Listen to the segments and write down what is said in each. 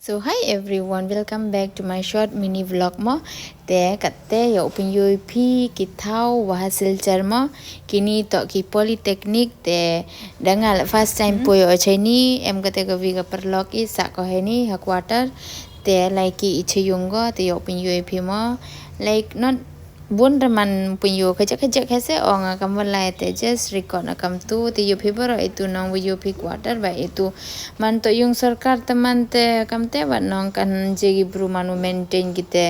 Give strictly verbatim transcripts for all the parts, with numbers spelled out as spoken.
So hi everyone, welcome back to my short mini vlog mo. Te katte yow pynyoo i phi ki thaw wa ha Silchar mo. Kini toh ki polytechnic te da nga la first time poi o chaini, em katte ka wi ka paralok i sah ko heini ha quarter. Te lai ki i cha yung ko te yow pynyoo i phi mo. Like not bun re man pynyoo kajak kajak hese ong a kam wa lai te just record a kam tu te yoo phi baro itu nong wa yoo phi quarter wa itu man toh yung sorkar te man te kam te wa nong kan je ki bru man u maintain ki te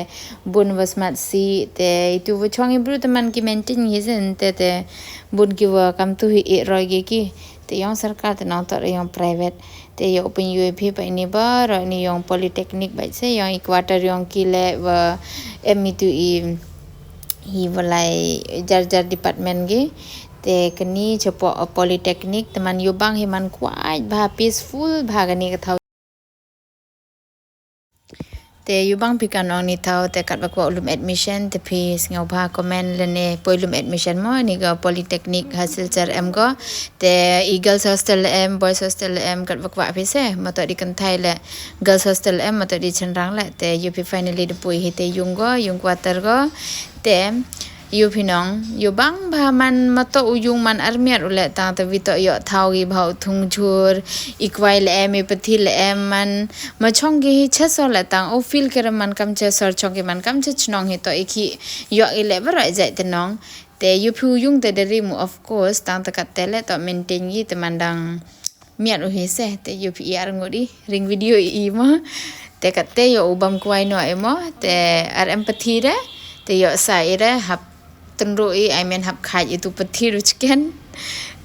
bun wa smat si te itu wa chong i bru te man ki maintain ki sen te te bun ki wa kam tu hi i roi ki ki te yong sorkar te nong toh re yong private. Te yow pynyoo i phi pa ini baro ini yong polytechnic ba se yong i quarter yong ki le wa em itu i hi wa lai jar jar department ki. Te kani chapoh polytechnic te man yoo bang hi man kwai bha peaceful bha kani ka thaw. Te yoo bang phi kan ong ni thaw te kat wa kwah u lum admission te phi sngewbha comment lane poi lum admission mo ni ka polytechnic ha Silchar em ko. Te i girls hostel em, boys hostel em, kat wa kwah phi se, ma toh di kynthai le girls hostel em, ma toh di chynrang le. Te yoo phi finally da poi hi te yung ko, yung quarter ko. Te yoo phi nong, yoo bang bha man ma toh u yung man ar miat u le tang te wi toh yoh thaw ki bha u thung jhur, i kwai le em, i pathi le em man, ma chong ki hi cha sor le tang, o feel ki re man kam cha sor, chong ki man kam cha chnong hi toh i ki yoh i le baro jait te nong. Te yoo phi u yung te da rim u of course, tang te katte le toh maintain ki te man dang miat u hi se, te yoo phi i ar ngut i, ring video i i mo. Te katte yow u bam kwai noh i mo, te ar em pathi re, te yow sa i re, hap tynru i, I mean hap khaj itu pathi ru chicken.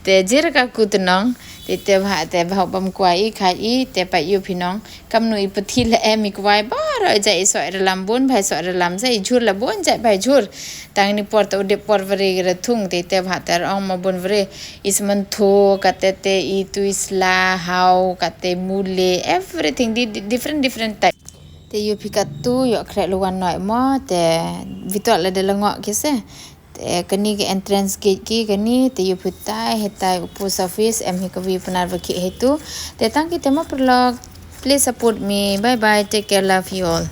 Te jir ka ku te nong, te te bha, te bha u bam kwai i, khaj i, te pa yoo phi nong. Kam nu i pathi le em i kwai baro jait i soh re lam bun, bha i soh re lam se, i jhur le bun jait bha i jhur. Tang ni por te u dep por vare ki re thung, te te bha te ar ong ma bun vare. I smentho, katte te i tu i sla, haw, katte mule, everything, di, di, different, different type. Te yoo phi katu, yow khreh lu wan noi mo, te wi toh le da la ngoh ki se. Te kani ka entrance gate ki kani, te yoo phi tai, he tai u post office, em hi ka wi Pnar wa ki he tu. Te tang ki te mo paralok, please support me, bye bye, take care, love you all.